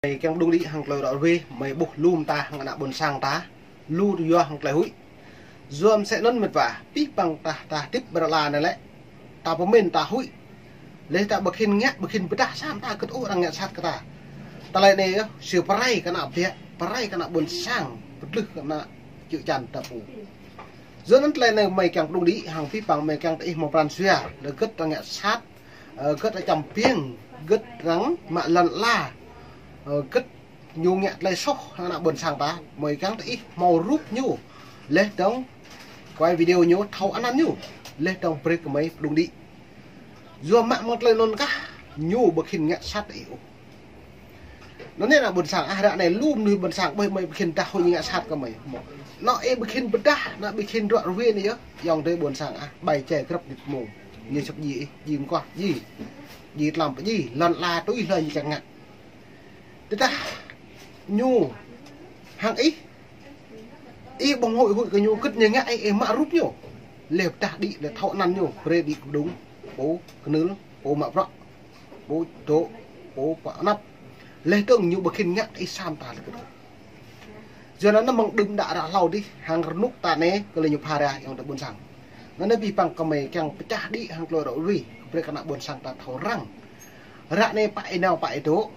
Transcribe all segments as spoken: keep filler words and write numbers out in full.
Mei kiăng pđŭng đĭ hŏng klei ră ruê, mei ƀuh lu mta hŏng ană ƀuôn sang ta, lu yua hŏng klei huĭ. Yua msĕ anăn mĭt wa, pih păng ta, ta hdĭp ƀơi lăn ala anei lĕ, ta pơmĭn ta huĭ. Leh ta ƀu khĭn ngă, ƀu khĭn bi êdah sa mta kơ ôh arăng ngă sat kơ ta. Tơlơi anei yơh, si prai kơ ană biă, prai kơ ană ƀuôn sang, pơtlưh kơ ană čư̆ čan ta pô. Yua anăn tơlơi anei mei kiăng pđŭng đĭ, hŏng pih păng mei kiăng diih mâo pran jua, leh gĭt arăng ngă sat, ơ, gĭt arăng čăm biêng, gĭt arăng mă lăn ala, ơ, gĭt ñu ngă tơlơi soh hŏng ană ƀuôn sang ta, mei kiăng diih mâo rup ñu, leh dơ̆ng quay video ñu thâo anăn ñu, leh dơ̆ng brei kơ mei pđŭng đĭ. Yua mă mơ̆ng tơlơi anăn kah, ñu ƀu khĭn ngă sat diih ôh. Anăn anei ană ƀuôn sang, ah, ră anei lu mnuih ƀuôn sang, ƀuh mei ƀu khĭn dah huĭ ñu ngă sat kơ mei. Anăn ih ƀu khĭn bi êdah, anăn ƀu khĭn ră ruê anei yơh, ayŏng adei ƀuôn sang, ah, bai čai grăp nit mông. Ñu săp ji ih, ji mkŏh, ji. Ji tlam pơ ji, lăn ala tui hlue ñu kiăng ngă. Tơdah ñu hăng ih, ih ƀuh huĭ huĭ kơ ñu, gĭt ñu ngă ih, ih mă rup ñu. Leh pơdah đĭ, leh thâo anăn ñu, brei đĭ kơ pđŭng, pô knưl, pô mă bruă, pô dôk, pô pă anăp. Leh dơ̆ng ñu ƀu khĭn ngă ih sa mta leh kơ dôk. Yua anăn mơ̆ng đưm đă ră hlâo dih, hăng rơnuk ta anei, kơ leh ñu phara ayŏng adei ƀuôn sang. Anăn anei pih păng kơ mei kiăng pơdah đĭ hŏng klei ră ruê, brei kơ ană ƀuôn sang ta thâo răng. Ră anei pă ih nao pă ih dôk,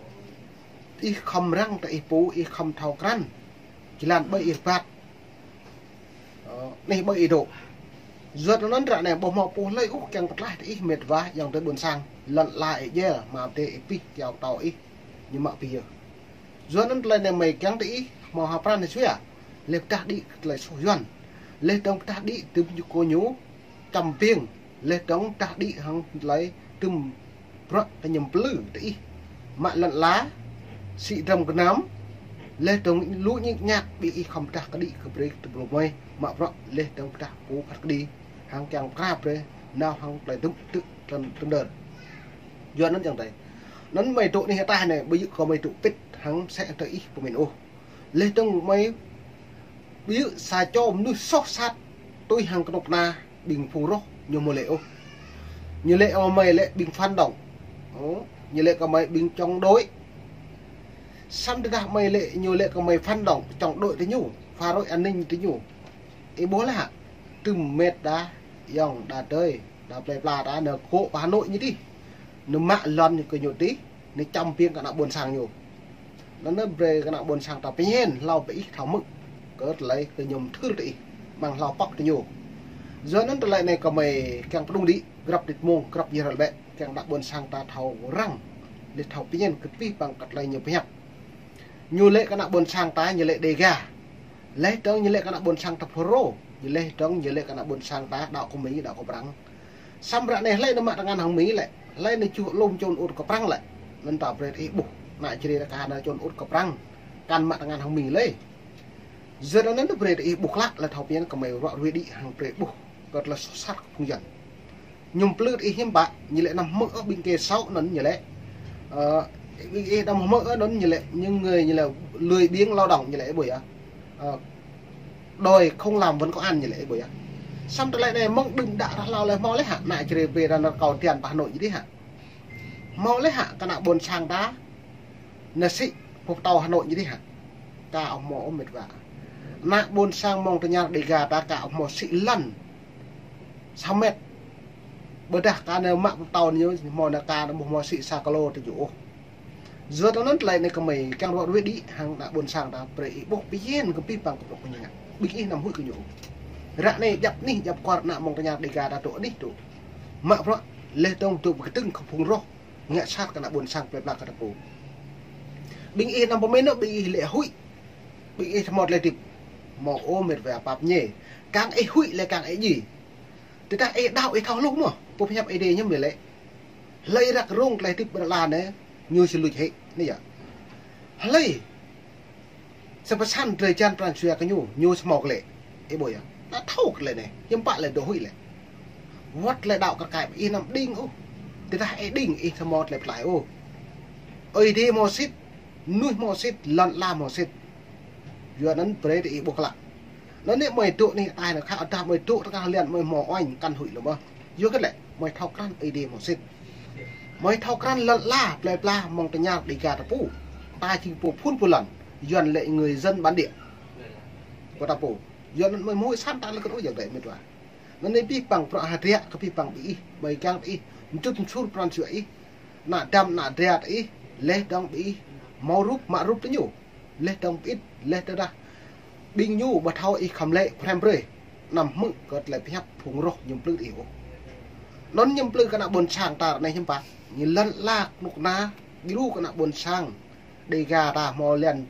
ih khŏm răng tơ ih pô, ih khŏm thâo krăn. Jơlan ƀơi ih rơbat. Ơ, anei ƀơi ih dôk. Yua anăn ră anei ƀuh mâo pô hlei ôh kiăng pơtlaih tơ ih mĭt wa ayŏng adei ƀuôn sang. Lăn ala ih jel, mă tơ ih pih, kiao tâo ih. Ñu mă pih yơh. Yua anăn tơlơi anei mei kiăng tơ ih, mâo ha pran jua. Leh pơdah đĭ tơlơi soh Yuăn. Leh dơ̆ng pơdah đĭ tơm ñu kơ ñu, čăm biêng, leh dơ̆ng pơdah đĭ hŏng tơlơi tơm bruă tơ ñu mplư tơ ih. Mă lăn ala, sĭ drăm gơnam, leh dơ̆ng lu ñik ñak bi ih khŏm pơdah kđi kơ brei tơ blŭ mei, mă bruă leh dơ̆ng pơdah pô phat kđi, hăng kiăng pơkra brei, nao hŏng tơlơi dŭm tŭ tơlăn tơndơr. Yua anăn ayŏng adei. Anăn mei dôk anei ataih anei, ƀu djơ̆ kơ mei dôk pĭt hăng msĕ tơ ih pơmĭn ôh. Leh dơ̆ng mei ƀu djơ̆ sa čô mnuih soh sat tui hăng knŭk kna ƀing phung roh ñu mâo lĕ ôh. Ñu lĕ kơ mei lĕ ƀing phản động. Ơ, ñu lĕ kơ mei ƀing chống đối. Săm tơdah mei lĕ ñu lĕ kơ mei phản động, chống đối tơ ñu, phá rối an ninh tơ ñu. Ih ƀuh leh hă, tơm mĕt đa, ayŏng đa adei, đa plei pla đa, nao kơ Hà Nội ñu dih. Nao mă lăn ñu kơ ñu dih. Ñu čăm biêng kơ ană ƀuôn sang ñu. Anăn anei brei kơ ană ƀuôn sang ta pơñen, hlâo bi ih thâo mơ̆. Kơ tơlơi kơ ñu mthưr tơ ih, mơ̆ng hlâo pŏk tơ ñu. Yua anăn tơlơi anei kơ mei kiăng pđŭng đĭ, grăp nit mông, grăp jih răl bĕ, kiăng ană ƀuôn sang ta thâo răng. Leh thâo pơñen kơ pih păng kơ tơlơi ñu pơhiăp. Ñu lĕ kơ ană ƀuôn sang ta, ñu lĕ Đêga. Leh dơ̆ng ñu lĕ kơ ană ƀuôn sang ta FULRO. Ñu leh dơ̆ng ñu lĕ kơ ană ƀuôn sang ta đăo kơ Mi, đăo kơ Prăng. Săm ră anei hlei nao mă tơngan hŏng Mi lĕ. Hlei nao čuh lŏm čŭn ŭt kơ Prăng lĕ. Anăn ta brei ih ƀuh. Ană Jrai ta ka nao čŭn ŭt kơ Prăng. Kăn mă tơngan hŏng Mi lĕ. Yua anăn brei ih ƀuh klă leh thâo pơñen kơ mei ră ruê đĭ hŏng brei ƀuh. Kơ tơlơi soh sat kơ phung Yuăn. Ñu mplư ih hiam pă, ñu lĕ năm hmư̆ ôh ƀing kơ sâu anăn ñu lĕ. Ơ, ƀing ih năm hmư̆ ôh anăn ñu lĕ, những người ñu lĕ lười biếng lao động ñu lĕ ih ƀuh yơh. Ơ, đòi không làm vẫn có ăn ñu lĕ ih ƀuh yơh. Săm tơlơi anei mơ̆ng đưm đă ră hlâo leh mâo leh hă, ană Jrai brei ra nao kâo tian pơ Hà Nội ñu dih hă. Mâo leh hă kơ ană ƀuôn sang ta. Nao sĭ pơ pơtâo Hà Nội ñu dih hă. Ka ôh mâo ôh mĭt wa. Ană ƀuôn sang mơ̆ng tơñar Đêga ta ka ôh mâo sĭ lăn sa mĕt. Ƀiădah ka nao mă pơtâo ñu, mâo nao ka nao ƀuh mâo sĭ sa kilo tơ ñu ôh. Yua anăn tơlơi anei kơ mei kiăng ră ruê đĭ hŏng ană ƀuôn sang ta brei ih ƀuh pơñen kơ pih păng kơ bruă ñu ngă. Ƀing ih năm huĭ kơ ñu. Ră anei djăp anih djăp kwar ană mơ̆ng tơñar Đêga ta dôk anih dôk. Mă bruă leh dơ̆ng dôk bi kdơ̆ng kơ phung roh. Ngă sat kơ ană ƀuôn sang plei pla kơ ta pô. Ƀing ih năm pơmĭn ôh, ƀing ih lĕ huĭ. Ƀing ih thâo mâo tơlơi hdĭp. Mâo ôh mĭt wa pap ñe. Kăng ih huĭ lĕ kăng ih djiê. Tơdah ih đăo ih thâo hluh mơh. Pô pơhiăp Aê Diê ñu mĭn lĕ. Hlei răk rông tơlơi hdĭp ƀơi lăn ala anei. Ñu sĭ luč hĕ. Anei yơh. Hlei. Sa pơsăn drei čiăng pran jua kơ ñu, ñu sĭ mâo kơ lĕ. Ih ƀuh yơh. Ta thâo kơ lĕ anei, hiam pă lĕ dôk huĭ lĕ. Wăt lĕ đăo kơ kăi ih năm đing ôh. Tơdah ih đing ih thâo mâo tơlơi pơtlaih ôh. Aê Diê mâo sĭt, mnuih mâo sĭt, lăn ala mâo sĭt. Yua anăn brei tơ ih ƀuh klă. Anăn anei mei dôk anih ataih anei khă, tơdah mei dôk tơkah liăn mei mâo uêñ kăn huĭ lŏ mơh. Yua kơ lĕ, mei thâo krăn Aê Diê mâo sĭt. Mei thâo krăn lăn ala, plei pla, mơ̆ng tơñar Đêga ta pô. Ta jing pô phŭn pô lăn. Yuăn lĕ người dân bản địa. Kơ ta pô. Yuăn anăn mơi mâo săn ta lĕ kơ ôh ya gơ̆ mĭt wa. Anăn anei bi păng bruă hriê kơ bi păng bi ih, ƀai kiăng ih, mčŭt mčur pran jua ih. Anăn dăm anăn hriê ih, leh dơ̆ng bi ih, mâo rup, mă rup tơ ñu. Leh dơ̆ng bi ih, leh tơdah ƀing ñu ƀu thâo ih khăm lĕ phrăm brei. Anăm hmư̆ kơ tlei pơhiăp phung roh ñu mplư ih ôh. Anăn ñu mplư kơ ană ƀuôn sang ta anei hiưm pă. Ñu lăn ala knŭk kna, djru kơ ană ƀuôn sang. Đêga ta mâo lăn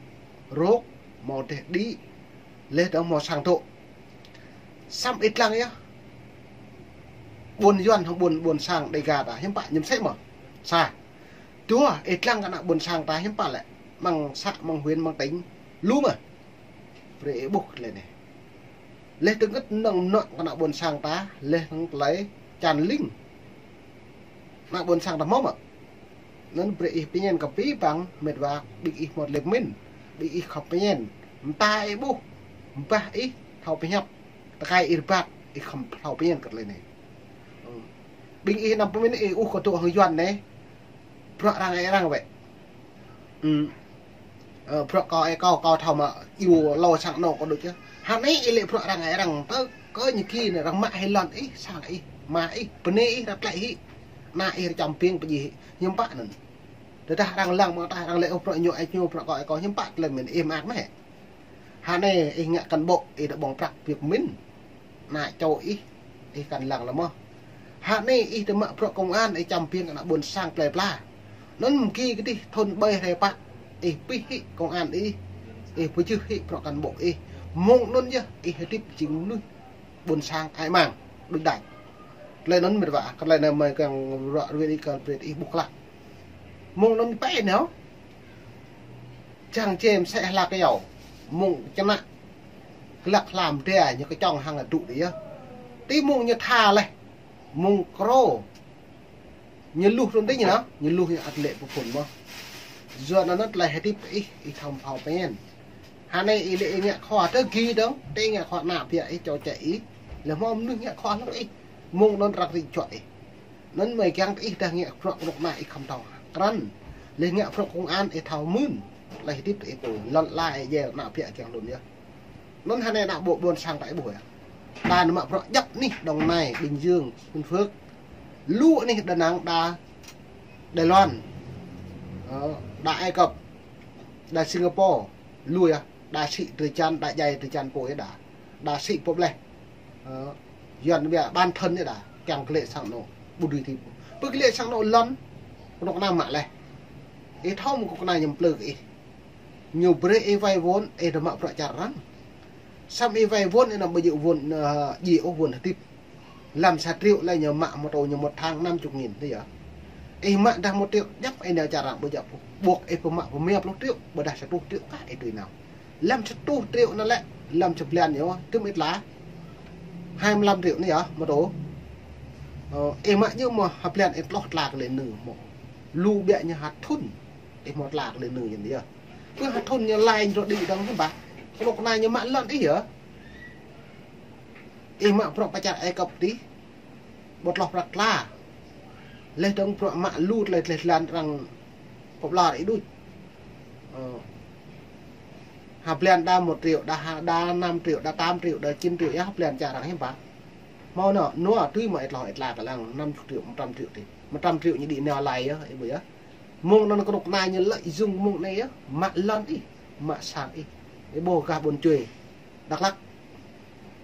rôk, mâo deh đĭ, leh dơ̆ng mâo sang dôk. Săm ih dlăng yơh. Ƀuôn Yuăn hŏng ƀuôn, ƀuôn sang Đêga ta hiưm pă ñu msĕ mơh. Sa. Dua, ih dlăng kơ ană ƀuôn sang ta hiưm pă lĕ. Mơ̆ng xã, mơ̆ng huyện, mơ̆ng tỉnh. Lu mơh. Brei ih ƀuh tlei anei. Leh dơ̆ng kơ anăn mnŏ kơ ană ƀuôn sang ta, leh dơ̆ng tlei čan ling. Ană ƀuôn sang ta mâo mơh. Anăn brei ih pơñen kơ bi păng mĭt wa, ƀing ih mâo tlei pơmĭn, ƀing ih khŏm pơñen. Mta ih ƀuh, mbah ih thâo pơhiăp, tơkai ih rơbat, ih khŏm thâo pơñen kơ tlei anei. Ƀing ih anăm pơmĭn ih ƀuh kơ dôk hŏng Yuăn anei. Bruă arăng ih arăng wĕ. Ơ, bruă kâo ih kâo, kâo thâo mă, iu lâo sang anôk kâo dôk yơh. Hă anei ih lĕ bruă arăng ih arăng, tơ kơ ñu ki anei arăng mă hĕ lăn ih, sang ih, mă ih, bơnê ih, ră tlĕ hĕ. Ană ih rơčăm piêng pơjih hĕ, hiưm pă anăn. Tơdah arăng lăng mơ̆ng tah arăng lĕ ôh bruă ñu ih ñu, bruă kâo ih kâo hiưm pă tlei mĭn ih mơak mơh hĕ. Hă anei ih ngă cán bộ, ih dôk ƀơ̆ng prăk bi pơmĭn. Ană čô ih, ih kăn lăng lĕ mơh. Hă anei ih dôk mă bruă công an, ih čăm piêng ană ƀuôn sang plei pla. Anăn mgi kơ dih thŭn ƀai hruê pă, ih pih hĕ công an ih, ih pơjưh hĕ bruă cán bộ ih. Mơ̆ng anăn yơh, ih hdĭp jing mnuih ƀuôn sang ai mang, đuč đač. Tlei anăn mĭt wa, kơ tlei anăn mơi kăng ruă ruê ih kơ brei ih ƀuh klă. Mơ̆ng anăn pĕ nao. Čang čem sĕ hla kyâo. Mơ̆ng čnă. Glăk hlam dia ñu kčŏng hăng adŭ dih yơh. Ti mơ̆ng ñu tha leh. Mơ̆ng krô. Ñu luh run dih ñu nao. Ñu luh ñu ăt lĕ pơphŭn mơh. Yua anăn tlei hdĭp ih, ih thâo mphâo pơñen. Hă anei ih lĕ ih ngă khua tơ gi dơ̆ng. Tơ ih ngă khua ană biă ih čô čĕ ih. Leh mâo mnuih ngă khua hlŏng ih. Mơ̆ng anăn arăng ri čuă ih. Anăn mơi kiăng ih dah ngă bruă knŭk kna ih khăm thâo krăn. Leh ngă bruă công an ih thâo mưn. Leh hdĭp ih pô lăn ala ih jai ană biă kiăng lun yơh. Anăn hă anei ană ƀuôn, ƀuôn sang ta ih ƀuh yơh. Đa anăn mă bruă djăp anih Đồng Nai, Bình Dương, Bình Phước. Lu anih Đà Nẵng, đa Đài Loan. Ơ, đa Ai Cập, đa Singapore. Lu yơh, đa sĭ drei čan, đa jai drei čan pô yơh đa. Đa sĭ pô leh. Ơ, Yuăn ƀiă bản thân yơh đa, kiăng kơ lĕ sang anôk, ƀu dưi ti pô. Pơ kơ lĕ sang anôk lăn, knŭk kna mă leh. Ih thâo mơ̆ knŭk kna ñu mplư kơ ih. Ñu brei ih wai won, ih dôk mă bruă čar arăng. Săm ih wai won, ih anăm ƀu djŏ won, ơ, djŏ ôh won hdĭp. Lăm sa triệu leh ñu mă mô tô ñu một tháng năm chục nghìn, anei yơh. Ih mă dah một triệu, djăp ih nao čar arăng ƀu djăp ôh. Ƀuh ih pơmă pơmia pluh triệu, ƀiădah sa pluh triệu kah ih tui nao. Lăm sa pluh triệu anăn lĕ, lăm sa blan ñu, tŭm ih tla. Hai mươi lăm triệu anei yơh, mô tô. Ơ, ih mă ñu mơ̆ ha blan ih tloh tla kơ lĕ nư mơ̆. Lu ƀiă ñu ha thŭn, ih mâo tla kơ lĕ nư ñu anei yơh. Pơ ha thŭn ñu lai ñu dôk đĭ dơ̆ng hiưm pă. Knŭk kna ñu mă lăn ih yơh. Ih mă bruă pơ čar Ai Cập dih. Ƀu tloh prăk tla. Leh dơ̆ng bruă mă lu tlei tlei lăn arăng pŏp lar ih đuč. Ơ. Ha blan đa một triệu, đa ha, đa năm triệu, đa tám triệu, đa chín triệu, yơh ha blan čar arăng hiưm pă. Mâo nao, nua, tui mă ih tloh ih tla kơ lăng năm chục triệu, một trăm triệu dih. Một trăm triệu ñu đĭ nao lai yơh, ih ƀuh yơh. Mơ̆ng anăn knŭk kna ñu lợi dụng mơ̆ng anei yơh, mă lăn ih, mă sang ih. Ih ƀuh gah ƀuôn Čuê, Dak Lak.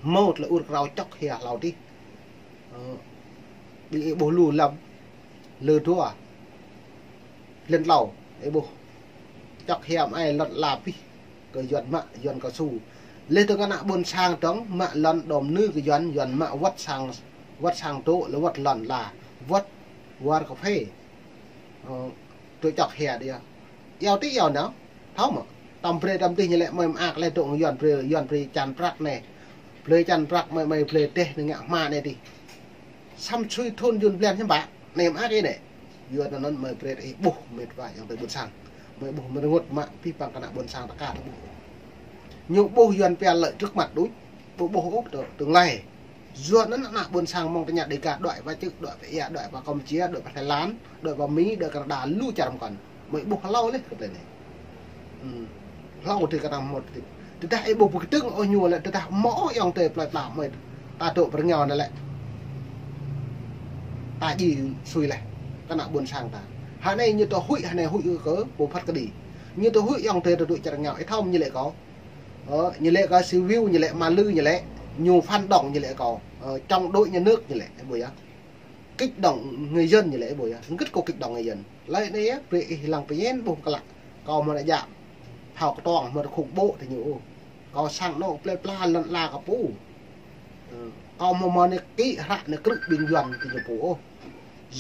Mâo tlei ur krao čŏk hia hlâo dih. Ơ, ƀing ih ƀuh lu lăm, lơ dua. Lăn tlâo, ih ƀuh. Čŏk hia mơai lăn ala pih. Kơ Yuăn mă, Yuăn kơ su. Leh dơ̆ng ană ƀuôn sang dơ̆ng, mă lăn đom nư kơ Yuăn, Yuăn mă wăt sang, wăt sang dôk, leh wăt lăn ala, wăt war cà phê. Ơ, tui čŏk hia dih. Iâu ti iâu nao. Thâo mơ̆. Tăm brei tăm dih ñu lĕ mơi mơak leh dôk Yuăn brei, Yuăn brei čan prăk anei. Brei čan prăk mơi, mơi brei deh anei ngă hma anei dih. Săm sui thŭn Yuăn blan hiưm pă. Anei mơak ih anei. Yuăn anăn mơi brei ih ƀuh mĭt wa ayŏng adei ƀuôn sang. Mơi ƀuh mơi rơngot mă pih păng kơ ană ƀuôn sang ta ka ta ƀuh. Ñu ƀuh Yuăn pia lợi trước mặt đuč. Ƀu ƀuh ôh tương lai. Yua anăn ană ƀuôn sang mơ̆ng tơña Đêga đuĕ pơ Čư̆, đuĕ pơ Ia, đuĕ pơ Campuchia, đuĕ pơ Thái Lan, đuĕ pơ Mi, đuĕ Canada, lu čar mkăn. Mơi ƀuh hlâo leh kơ tlei anei. Hlâo ti kơ ta mâo ti. Tơdah ih ƀuh bi kdơ̆ng ôh ñu lĕ, tơdah mâo ôh ayŏng adei plei pla mơi. Ta dôk pơ rơngiao anăn lĕ, ta djiê sui leh kơ ană ƀuôn sang ta. Hơnei ñu tơ huĭ, hơnei huĭ kơ pô phat kđi. Ñu tơ huĭ ayŏng adei tơ dôk čar rơngiao. Ih thâo ñu lĕ kâo. Ơ, ñu lĕ kơ Siu Wiu, ñu lĕ Mă Lư, ñu lĕ ñu phản động, ñu lĕ kâo, ơ, chống đối nhà nước, ñu lĕ, ơ, ƀuh yơh. Kích động người dân, ñu lĕ, ơ, ƀuh yơh. Ngĭt kâo kích động người dân. Lei anei yơh, brei ih lăng pơñen ƀuh klă. Kâo mâo nao djă phao ktuang, mâo khủng bố ti ñu ôh. Kâo săng anôk plei pla lăn ala kơ pô. Ơ, kâo mâo mâo anei kĭ hră anei krư̆ ƀing Yuăn ti ñu pô ôh.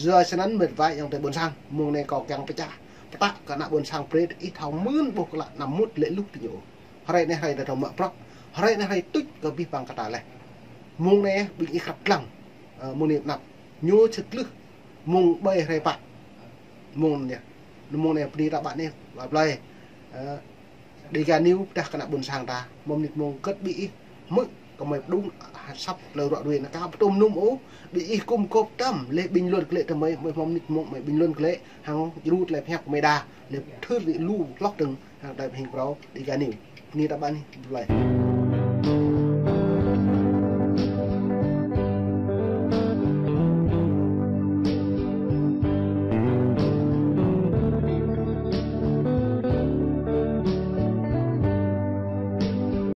Yua snăn mĭt wa ayŏng adei ƀuôn sang, mông anei kâo kiăng pơčah pơtă kơ ană ƀuôn sang brei ih thâo mưn ƀuh klă anăn mŭt lĕ luh ti ñu ôh. Hruê anei hruê ta thâo mă bruă. Hruê anei hruê tuč kơ abih bang kơ ta leh. Mông anei ƀing ih khăp dlăng. Ơ, mông anei anăp. Ñu sĭt lưh. Mông ƀai hruê pă. Mông anei. Mông anei bơni ta ƀă anei, ƀă blei. Ơ, Dega News pơdah kơ ană ƀuôn sang ta. Mâo mnĭt mông kơt bi ih hmư̆ kơ mơi pơdŭng asăp klei ruă ruê anăn ka pơtŭm nŭm ôh. Bi ih kum kôp tăm leh bình luận klei tơ mơi, mơi mâo mnĭt mông mơi bình luận klei hăng djru klei pơhiăp kơ mơi đa. Leh thưr ri lu hlŏk dơ̆ng hăng đai hing prao Dega News. Bơni ta ƀă anei, blei.